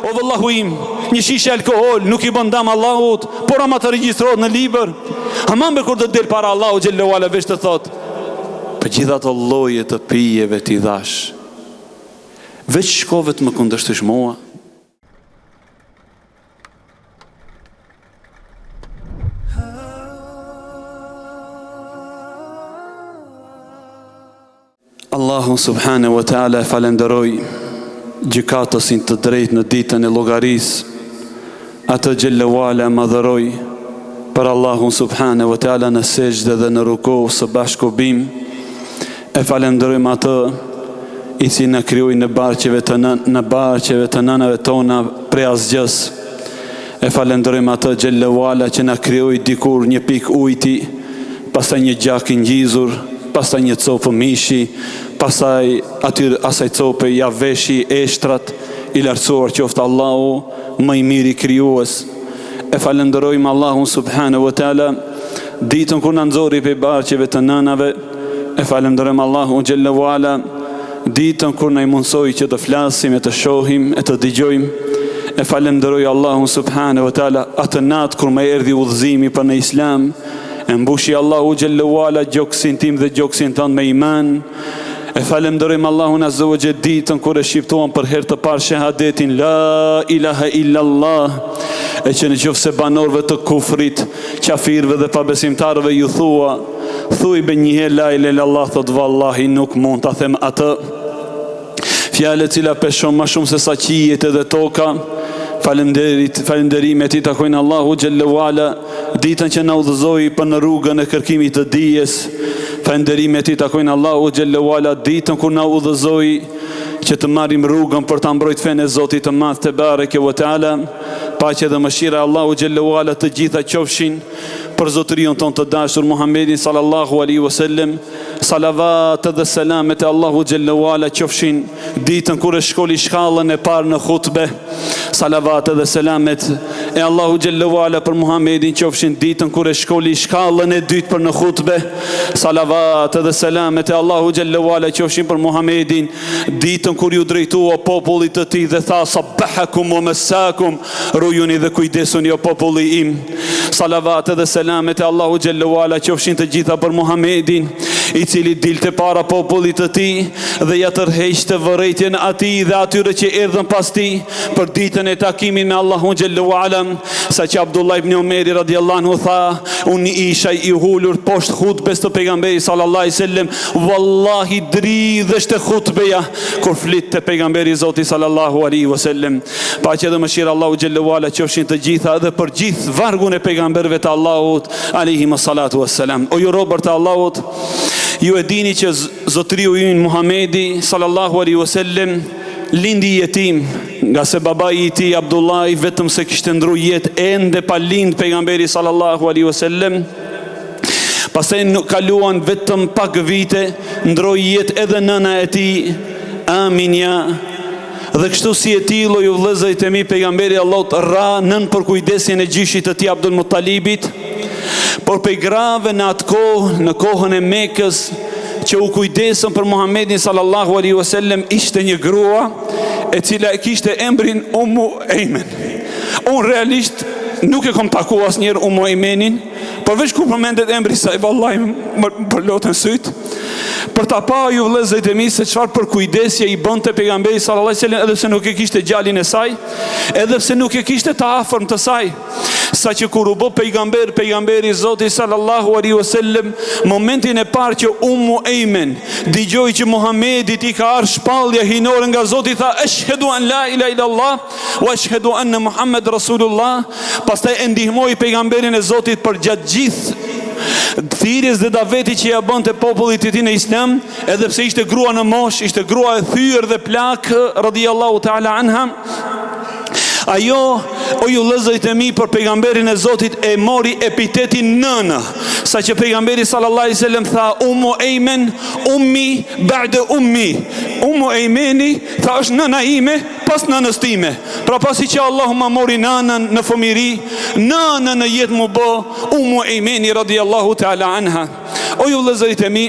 O vëllahu im, një shishe alkohol nuk i bën dam Allahut, por ama të regjistrohet në libër. Aman be kur të del para Allahut xhelle ue ala veç të thotë, për gjithë ato lloje të pijeve t'i dhashë. Veç shkove të më kundërshtosh mua. Allahun subhanahu wa taala e falenderoj gjykatësin të drejtë në ditën e llogarisë. Atë xhelle ue ala e madhëroj për Allahun subhanahu wa taala në sexhde dhe në ruku së bashku bim. E falenderojmë atë i cili na krijoi në barqeve të në, në barqeve të nënave tona prej asgjës. E falenderojmë atë xhelle ue ala që na krijoi dikur një pikë ujti pastaj një gjak i ngjizur, pastaj një copë mishi, pastaj atyr asaj cope ia veshi eshtrat, i lartësuar qoftë Allahu, më i miri krijues. E falënderojmë Allahun subhanahu wa taala ditën kur na nxori prej barqeve të nënave, e falënderojmë Allahun xhelle ue ala ditën kur na i mundësoi që të flasim e të shohim e të dëgjojmë. E falënderoj Allahun subhanahu wa taala atë natë kur më erdhi udhëzimi për në Islam, E mbushi Allahu xhelle ue ala gjoksin tim dhe gjoksin tënd me iman. E falënderojmë Allahun azza wa xhel ditën kur e shqiptuam për herë të parë shehadetin la ilaha illa Allah. E që në qoftë se banorëve të kufrit, qafirëve dhe pabesimtarëve ju thua, thuj be një herë la ilaha illa Allah, thotë vallahi nuk mund ta them atë. Fjalë e cila peshon ma shumë se sa qiejt edhe toka. Faleminderit, falënderimet i takojnë Allahu xhelle ue ala, ditën që na udhëzoi për në rrugën e kërkimit të dijes. Falënderimet i takojnë Allahu xhelle ue ala, ditën kur na udhëzoi që të marrim rrugën për ta mbrojt fenë e Zotit të Madh tebareke ve teala. Paqja dhe mëshira e Allahu xhelle ue ala të gjitha qofshin për zotëriun tonë të dashur Muhammedin sallallahu alaihi wasallam. Salavatet dhe selamet e Allahu xhelle ue ala qofshin ditën kur e shkoli shkallën e parë në hutbe. Salavatet dhe selamet e Allahu xhelle ue ala për Muhammedin qofshin ditën kur e shkoli shkallën e dytë për në hutbe. Salavatet dhe selamet e Allahu xhelle ue ala qofshin për Muhammedin ditën kur iu drejtua popullit të tij dhe tha sabahakum wa masakum rujuni dhe kujdesuni o populli im. Salavatet dhe selamet e Allahu xhelle ue ala qofshin të gjitha për Muhammedin, i cili dilte para popullit të tij dhe ia tërheqte vërejtjen atij dhe atyre që erdhën pas tij për ditën e takimit me Allahun xhelle ue ala, saqë Abdullah ibn Omeri radiallahu anhu tha, unë isha i ulur poshtë hutbes të pejgamberit sallallahu alaihi wasallam, wallahi dridheshte hutbeja kur flitte pejgamberi i Zotit sallallahu alaihi wasallam. Paqja dhe mëshira e Allahut xhelle ue ala qofshin të gjitha edhe për gjithë vargun e pejgamberëve të Allahut alejhim salatu wassalam. O ju robër të Allahut, ju e dini që zotëriu ynë Muhamedi sallallahu alaihi wasallam lindi jetim, ngase babai i tij Abdullahi vetëm se kishte ndru jetë ende pa lind pejgamberi sallallahu alaihi wasallam. Pastaj nuk kaluan vetëm pak vite, ndroi jetë edhe nëna e tij, Aminja, Dhe kështu si e tillë o ju vëllezërit e mi pejgamberi i Allahut ra nën përkujdesjen e gjyshit të tij Abdul Muttalibit, por prej grave në atë kohë, në kohën e Mekës, që u kujdesën për Muhammedin sallallahu alaihi wasallam ishte një grua e cila e kishte emrin Ummu Ejmen. Unë realisht nuk e kom taku asnjëherë Ummu Ejmenin, por veç kur përmendet emri i saj, vallahi më përloten sytë. Për ta pa ju vëllezërit e mi se çfarë përkujdesje i bënte pejgamberi sallallahu alajhi wasallam edhe pse nuk e kishte djalin e saj, edhe pse nuk e kishte të afërm të saj, saqë kur u bë pejgamber pejgamberi i Zotit sallallahu alaihi wasallam, momentin e parë që Ummu Ejmen dëgjoi që Muhamedit i ka ardhur shpallja hyjnore nga Zoti tha eshhedu an la ilaha illallah wa eshhedu anna Muhammed Rasulullah, pastaj e ndihmoi pejgamberin e Zotit përgjatë gjithë thirrjes dhe davetit që ia bënte popullit të tij në Islam, edhe pse ishte grua në moshë, ishte grua e thyer dhe plakë radiallahu ta'ala anha. Ajo, o ju vëllezërit e mi, për pejgamberin e Zotit e mori epitetin nënë, saqë pejgamberi sallallahu alaihi wasallam tha Ummu Ejmen, ummi ba'de ummi. Ummu Ejmeni tha është nëna ime pas nënës time. Pra pasi që Allahu ma mori nënën në fëmijëri, nënë në jetë m'u bë Ummu Ejmeni radiallahu ta'ala anha. O ju vëllezërit e mi,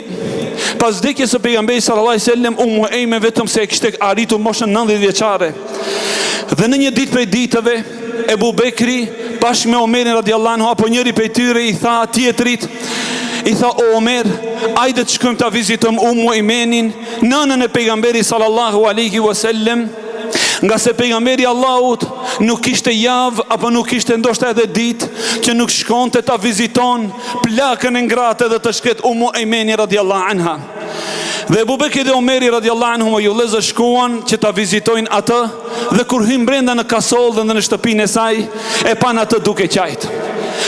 pas vdekjes së pejgamberit sallallahu alaihi wasallam, Ummu Ejmen vetëm se e kishte arritur moshën 90 vjeçare. Dhe në një ditë prej ditëve, Ebu Bekri bashkë me Omerin radiallahu anhu apo njëri prej tyre i tha tjetrit, i tha o Omer, ajde të shkojmë ta vizitojmë Ummu Ejmenin, nënën e pejgamberit sallallahu alaihi wasallam, ngase pejgamberi i Allahut nuk kishte javë apo nuk kishte ndoshta edhe ditë që nuk shkonte ta viziton plakën e ngratë dhe të shkretë Ummu Ejmeni radiallahu anha. Dhe Ebu Bekri dhe Omeri radiallahu anhum o ju vëllezër shkuan që ta vizitojnë atë dhe kur hynë brenda në kasollë dhe në shtëpinë e saj e panë atë duke qajt.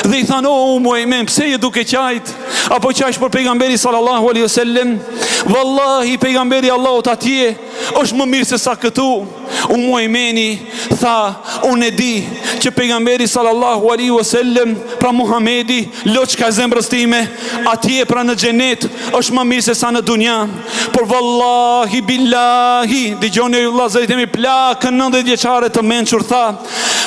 Dhe i thanë o Umu Ejmen pse je duke qajt? A po qan për pejgamberin sallallahu alaihi wasallam? Vallahi pejgamberi i Allahut atje është më mirë se sa këtu. Umu Ejmeni tha, unë e di që pejgamberi sallallahu alaihi wasallam, pra Muhamedi, loçka e zemrës time, atje pra në xhenet është më mirë se sa në dunja. Por vallahi billahi, dëgjoni ju vëllezërit e mi plakën 90 vjeçare të mençur tha,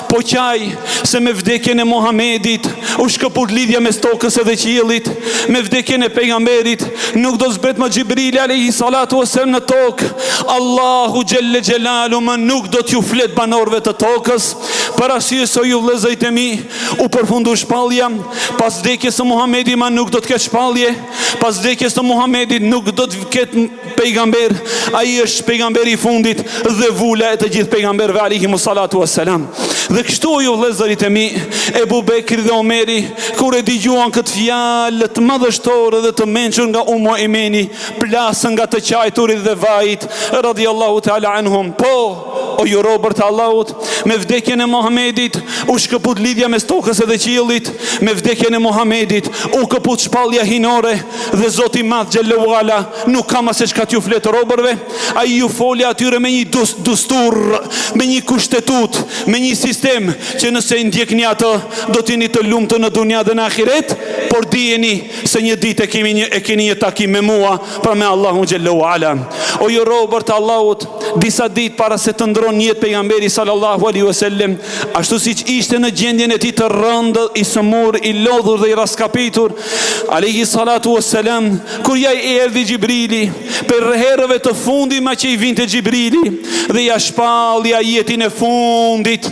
Po qaj se me vdekjen e Muhamedit u shkëput lidhja mes tokës edhe qiellit, me vdekjen e pejgamberit nuk do zbret më Xhibrili alejhi salatu ves-selam në tokë, Allahu xhelle xhelalu më nuk do t'ju flet banorëve të tokës, për arsye se ju vëllezërit e mi u përfundu shpallja, pas vdekjes së Muhamedit më nuk do të ketë shpallje, pas vdekjes së Muhamedit nuk do të ketë pejgamber, ai është pejgamberi i fundit dhe vula e të gjithë pejgamberëve alejhimu salatu wassalam. Dhe kështu ju vëllezërit e mi, Ebu Bekri dhe Omeri, kur e dëgjuan këtë fjalë të madhështore dhe të mençur nga Umu Ejmeni, plasën nga të qajturit dhe vajit, radiallahu ta'ala anhum. Po, o ju robër të Allahut, me vdekjen e Muhamedit u shkëput lidhja mes tokës edhe qiellit, me vdekjen e Muhamedit u këput shpallja hyjnore dhe Zoti i Madh xhelle ue ala Nuk ka ma se çka t'ju flet robërve, ai ju foli atyre me një dustur, me një kushtetutë, me një sistem që nëse e ndjekni atë, do të jeni të lumtur në dunja dhe në ahiret, por dijeni se një ditë e kemi një e keni një takim me mua, pra me Allahun xhelle ue ala. O ju robër të Allahut, disa ditë para se të ndron jetë pejgamberi sallallahu alaihi wasallam, ashtu siç ishte në gjendjen e tij të rëndë, i sëmurë, i lodhur dhe i rraskapitur, alaihi salatu wassalam, Kur ja erdhi Xhibrili, prej herëve të fundit ma që i vinte Xhibrili, dhe ja shpalli ajetin e fundit,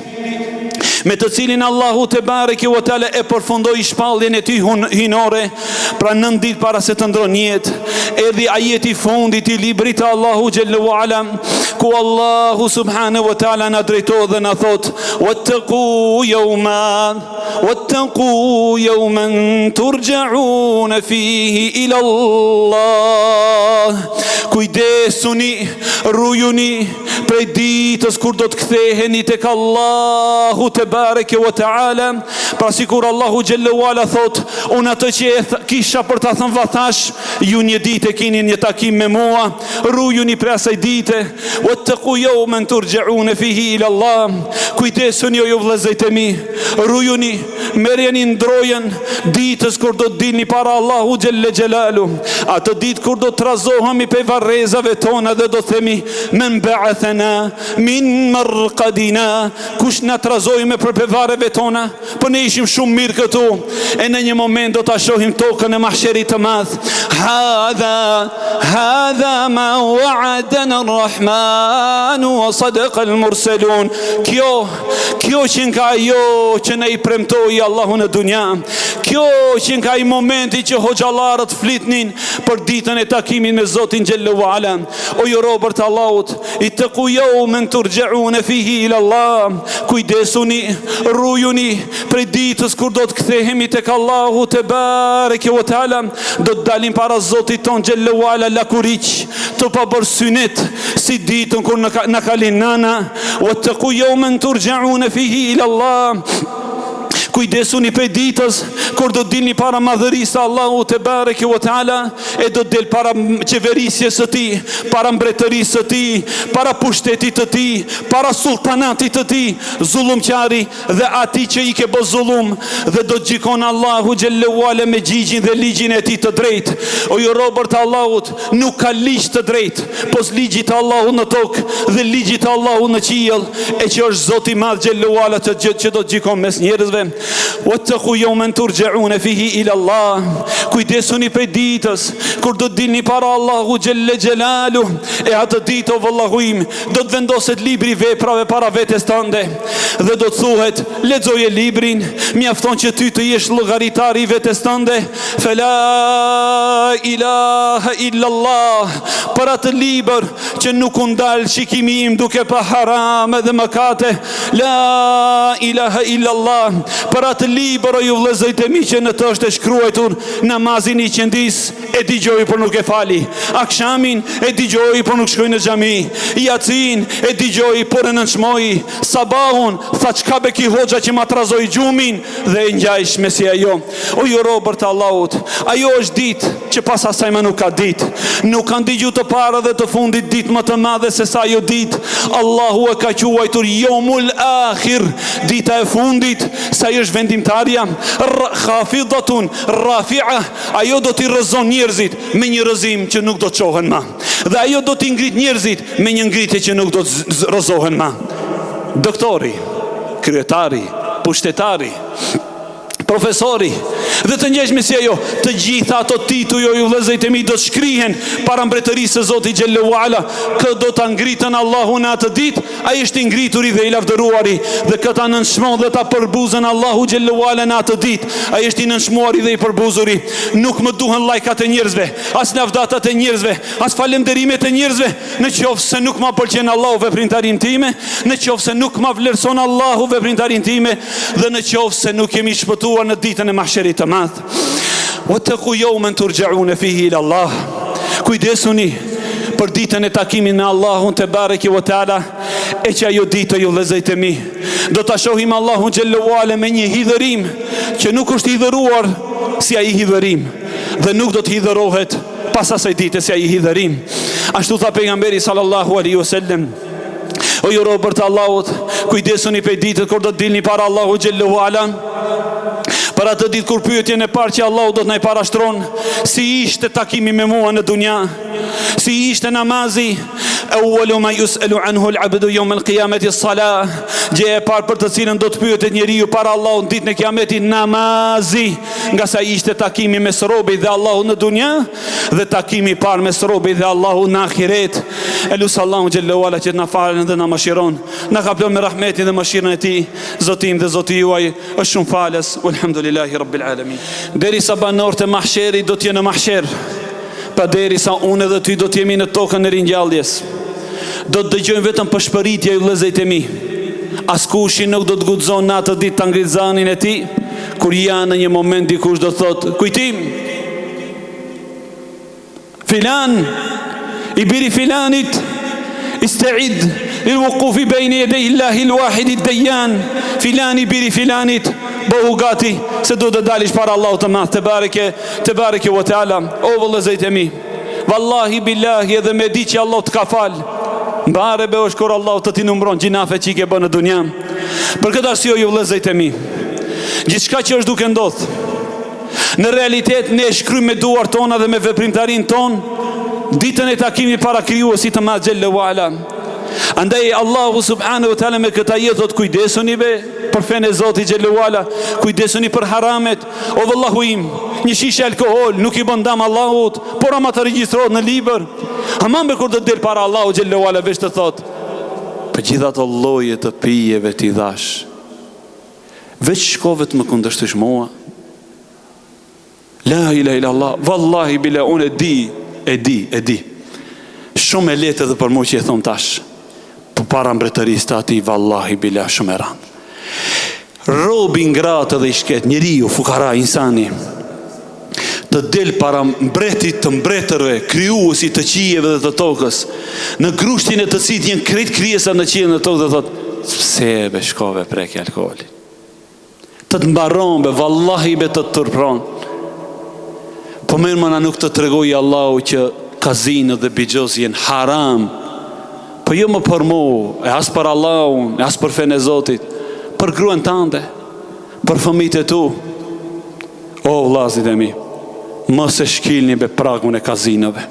me të cilin Allahu tebareke ve teala e përfundoi shpalljen e tij hyjnore, pra nëntë ditë para se të ndron jetë, erdhi ajeti i fundit i librit të Allahu xhelle ve ala, ku Allahu subhanahu wa taala na drejtohet dhe na thotë: "Wattaqu yawma" Wattaqu yawman turja'un fihi ila Allah. Kujdesuni, rujuni prej ditës kur do të ktheheni tek Allahu tebareke ve teala. Pra sikur Allahu xhelle ve ala thotë, unë atë që e kisha për ta thënë va thashë, ju një ditë e keni një takim me mua, rujuni prej asaj dite. Wattaqu yawman turja'un fihi ila Allah. Kujdesuni o ju vëllezërit e mi, Rujuni, merrjeni ndrojën ditës kur do të dilni para Allahu xhelle xhelalu. Atë ditë kur do të trazohemi prej varrezave tona dhe do të themi men ba'athana min marqadina, kush na trazoi me prej varreve tona? Po ne ishim shumë mirë këtu. E në një moment do ta shohim tokën e mahsherit të madh. Hadha hadha ma wa'adana ar-Rahman wa sadaqa al-mursalun. Kjo Kjo qenka ajo që na i premtoi Allahu në dunja. Kjo qenka ai momenti që hoxhallarët flitnin për ditën e takimit me Zotin xhelle ve ala. O ju robër të Allahut, ittaqu yawman turja'un fihi ila Allah. Kujdesuni, rujuni prej ditës kur do të kthehemi tek Allahu tebareke ve teala, do të dalim para Zotit tonë xhelle ve ala lakuriq, të pabërë synet, si ditën kur na ka linë nana. Wattaqu yawman turja'un fihi ila Allah. Kujdesuni prej ditës kur do të dilni para madhërisë së Allahut tebareke ve teala e do të del para qeverisjes së tij, para mbretërisë së tij, para pushtetit të tij, para sultanatit të tij, zullumqari dhe atij që i ke bë zullum dhe do të gjykon Allahu xhelle ve ala me gjigjin dhe ligjin e tij të drejtë. O ju robër të Allahut, nuk ka ligj të drejtë pos ligjit të Allahut në tokë dhe ligjit të Allahut në qiell, e që është Zoti i Madh xhelle ve ala që, që do të gjykon mes njerëzve. Wattaqu yawman turja'un fihi ila Allah. Kujdesuni prej ditës kur do të dilni para Allahu xhelle xhelaluhu. E atë ditë o vëllahu im, do të vendoset libri i veprave para vetes tënde dhe do të thuhet, lexoje librin, mjafton që ty të jesh llogaritari i vetes tënde. Fela ilaha illa Allah. Për atë libër që nuk u ndal shikimi im duke pa harame dhe mëkate. La ilaha illa Allah. Për atë libër o ju vëllezërit e mi që në të është e shkruajtur namazin e iqindisë e dëgjoi por nuk e fali. Akshamin e dëgjoi por nuk shkoi në xhami. Jacinë e dëgjoi por e nënçmoi. Sabahun tha çka be ky hoxha që ma trazoi gjumin dhe e ngjajshme si ajo. O ju robër të Allahut, ajo është ditë që pas asaj më nuk ka ditë. Nuk kanë dëgju të parët dhe të fundit ditë më të madhe se sa ajo ditë. Allahu e ka quajtur Jomul Akhir, dita e fundit, se ajo është vendimtarja. Khafidatun Rafi'ah, ajo do t'i rrëzon njerëzit me një rrëzim që nuk do të çohen më. Dhe ajo do t'i ngrit njerëzit me një ngritje që nuk do të rrëzohen më. Doktori, kryetari, pushtetari, profesori dhe të ngjashme si ajo, të gjitha ato tituj o ju vëllezërit e mi do të shkrihen para mbretërisë së Zotit xhelle ue ala. Kë do ta ngritën Allahu në atë ditë, ai është i ngrituri dhe i lavdëruari dhe kë ta nënçmon dhe ta përbuzën Allahu xhelle ue ala në atë ditë, ai është i nënçmuari dhe i përbuzuri. Nuk më duhen llajkat e njerëzve, as lavdatat e njerëzve, as falënderimet e njerëzve, Në qoftë se nuk ma pëlqen Allahu veprimtarinë time, në qoftë se nuk ma vlerëson Allahu veprimtarinë time dhe në qoftë se nuk jemi shpëtuar në ditën e mahsherit të madh. Wattaqu yawman turja'un fihi ila Allah. Kujdesuni për ditën e takimit me Allahun tebareke ve teala, e që ajo ditë ju vëllezërit e mi, do ta shohim Allahun xhelle ve ala me një hidhërim që nuk është hidhëruar si ai hidhërim dhe nuk do të hidhërohet pas asaj dite si ai hidhërim. Ashtu tha pejgamberi sallallahu alaihi wasallam. O ju robër të Allahut, kujdesuni prej ditës kur do të dilni para Allahu xhelle ve ala. Për atë ditë kur pyetjen e parë që Allahu do të na i parashtron, si ishte takimi me mua në dunja, si ishte namazi, Awwalu ma yus'alu anhu al-'abdu yawm al-qiyamati as-salah. Gjëja e parë për të cilën do të pyetet njeriu para Allahut në ditën e Kiametit, namazi. Ngase ai ishte takimi mes robit dhe Allahut në dunja dhe takimi i parë mes robit dhe Allahut në ahiret. E lus Allahun xhelle ve ala që të na falë dhe na mëshiron. Na kaplon me rahmetin dhe mëshirën e tij. Zoti im dhe Zoti juaj është shumë falës. Walhamdulillahi rabbil alamin. Derisa banorët e mahsherit do të jenë në mahsher, pra derisa unë edhe ty do të jemi në tokën e ringjalljes, do të dëgjojmë vetëm pëshpëritje ju vëllezërit e mi. Askushi nuk do të guxon në atë ditë ta ngrit zanin e tij, kur ja në një moment dikush do të thotë, kujtim, filan, i biri filanit, isteid, lil vukufi bejne jedej Allahi l-wahidi d-dejan, filan i biri filanit, bëhu gati, se do të dalish para Allahut të madh, tebareke, tebareke ve teala, o vëllezërit e mi, Vallahi billahi edhe me di që Allahu të ka fal. Mbare be është kur Allahu të t'i numron gjynafet që i ke bërë në dunja. Për këtë arsye ju vëllezërit e mi, gjithçka që është duke ndodh, në realitet ne e shkruajmë me duart tona dhe me veprimtarinë tonë ditën e takimit para krijuesit të madh xhelle ve ala. Andaj Allahu subhanahu wa taala me këtë ajet thotë kujdesuni be për fenë e Zotit xhelle ve ala, kujdesuni për haramet, O vëllahu im, një shishe alkohol nuk i bën dam Allahut, por ama të regjistrohet në libër. Aman be kur të del para Allahut xhelle ve ala veç të thotë, për gjithë ato lloje të pijeve t'i dhash. Veç shkove të më kundërshtosh mua. La ilaha illa Allah, vallahi bila unë e di, e di, e di. Shumë e lehtë edhe për mua që e thom tash. Po para mbretërisë të atij vallahi bila shumë e rëndë. Robi i ngratë dhe i shkretë, njeriu, fukara, insani, të del para mbretit të mbretërve, krijuesit të qiejve dhe të tokës, në grushtin e të cilit janë krejt krijesat në qiell në tokë dhe thotë, pse be shkove preke alkoolin. Të të mbaron be, vallahi be të të turpron. Po mirë më na nuk të tregoi Allahu që kazinët dhe bixhozi janë haram. Po jo më për mu, e as për Allahun, e as për fenë e Zotit, për gruan tande, për fëmijët e tu. O vllazit e mi, mos e shkilni be pragun e kazinove.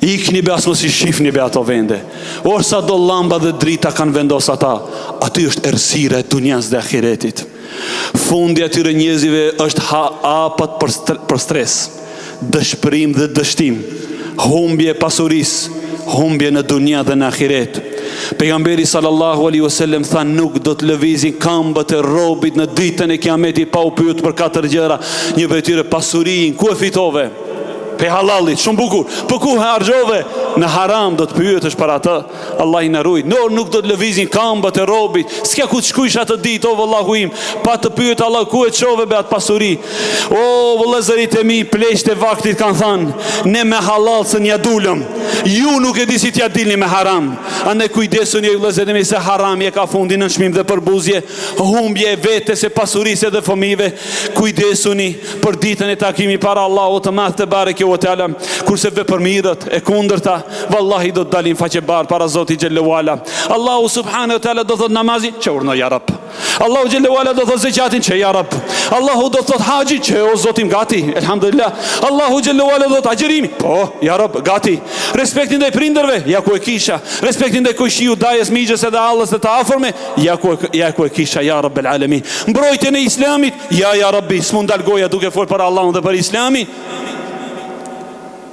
Ikni be as mos i shifni be ato vende. O sa do llamba dhe drita kanë vendos ata, aty është errësira e dunjas dhe ahiretit. Fundi i atyre njerëzve është ha apat për, për stres, dëshpërim dhe dështim, humbje e pasurisë, humbje në dunja dhe në ahiret. Pejgamberi sallallahu alaihi wasallam tha nuk do të lëvizin kambët e robit në ditën e Kiametit pa u pyet për katër gjëra, një prej tyre pasurinë, ku e fitove? Pe hallallit, shumë bukur. Po ku e harxhove? Në haram do të pyetesh për atë. Allahi na rujt. No, nuk do të lëvizin kambët e robit. S'ka ku të shkujsh atë ditë, o vëllahu im. Pa të pyet Allah ku e çove be atë pasuri. O vëllezërit e mi, pleqtë e vaktit kanë thanë, ne me hallall s'ja dulëm. Ju nuk e di si t'ja dilni me haram. Andaj kujdesuni o vëllezërit e mi se harami e ka fundin nënçmim dhe përbuzje, humbje e vetes e pasurisë dhe fëmijëve. Kujdesuni për ditën e takimit para Allahut të Madh tebareke ve teala, kurse vepërmirët e kundërta, vallahi do të dalin faqebardhë para Zotit xhelle ve ala. Allahu subhanahu wa taala do thotë namazin, qe urdhno ja Rab. Allahu xhelle ve ala do thotë zeqatin, qe ja Rab. Allahu do thotë haxhin, qe o Zot im gati, elhamdulillah. Allahu xhelle ve ala do thotë agjërimi, po ja Rab, gati. Respektin ndaj prindërve, ja ku e kisha. Respektin ndaj kojshiut, dajës, mixhës edhe hallës dhe të afërme, ja ku ja ku e kisha ja Rabbel Alemin. Mbrojtjen e Islamit, Ja ja Rabbi, s'mu ndal goja duke fol për Allahun dhe për Islamin.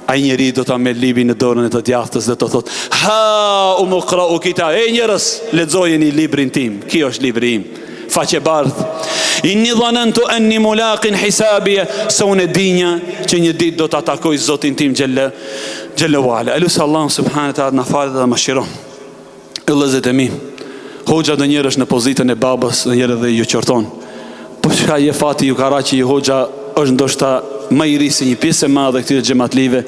Ai njeri do ta merr librin në dorën e të djathtës dhe do thotë: "Ha umuqra'u kitab." Ej njerëz, lexojeni librin tim. Ky është libri im. Faqebardh. Inni dhanantu anni mulaqin hisabia, se unë e dinja që një ditë do ta takoj Zotin tim xhelle xhelle ve ala. E lus Allahun subhanahu wa taala na falë dhe na mëshiron. Vëllezërit e mi, hoxha ndonjëherë është në pozitën e babës, ndonjëherë edhe ju qorton. Po çka je fati ju ka ra që ju hoxha është ndoshta më i ri se një pjesë e madhe e këtyre xhematlive,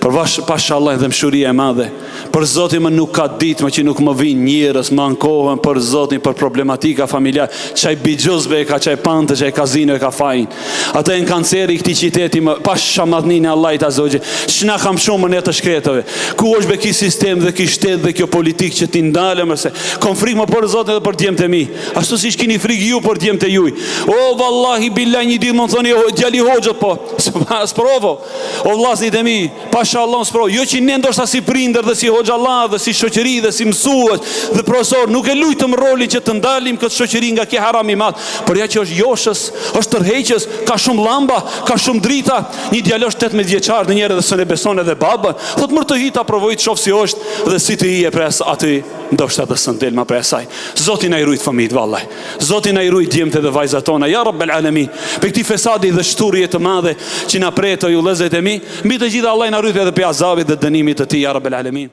por vash pasha Allahin dhembshuria e madhe. Për Zotin më nuk ka ditë më që nuk më vijnë njerëz, më ankohen për Zotin për problematika familjare. Qaj bixhoz be e ka qaj pante, qaj kazino e ka fajin. Ata janë kanceri i këtij qyteti më pasha madhninë e Allahit azze ve xhel. Ç'na kam shumë ne të shkretëve. Ku është be ky sistem dhe ky shtet dhe kjo politikë që t'i ndalë më se kam frikë më për Zotin dhe për djemtë e mi. Ashtu siç keni frikë ju për djemtë e juj. O vallahi billahi një ditë më thoni o djali hoxhët po. Sprovo. O vllaznit e mi, pasha Allahun sprovo. Jo që ne ndoshta si prindër dhe si hoxhallar dhe si shoqëri dhe si mësues dhe profesor nuk e lujtëm rolin që të ndalim këtë shoqëri nga ky haram i madh. Por ja që është joshës, është tërheqës, ka shumë llamba, ka shumë drita. Një djalosh 18 vjeçar ndonjëherë edhe s'e beson edhe babën. Thotë mër të hi ta provoj të shoh si është dhe si të hije prej aty, ndoshta edhe s'ën del ma prej asaj. Zoti na i rujt fëmijët vallai. Zoti na i rujt djemtë dhe vajzat tona. Ja Rabbel Alamin. Prej këtij fesadi dhe shthurje të madhe që na pret o ju vëllezërit e mi, mbi të gjitha Allahu na rujt edhe prej azabit dhe dënimit të tij ja Rabbel Alamin.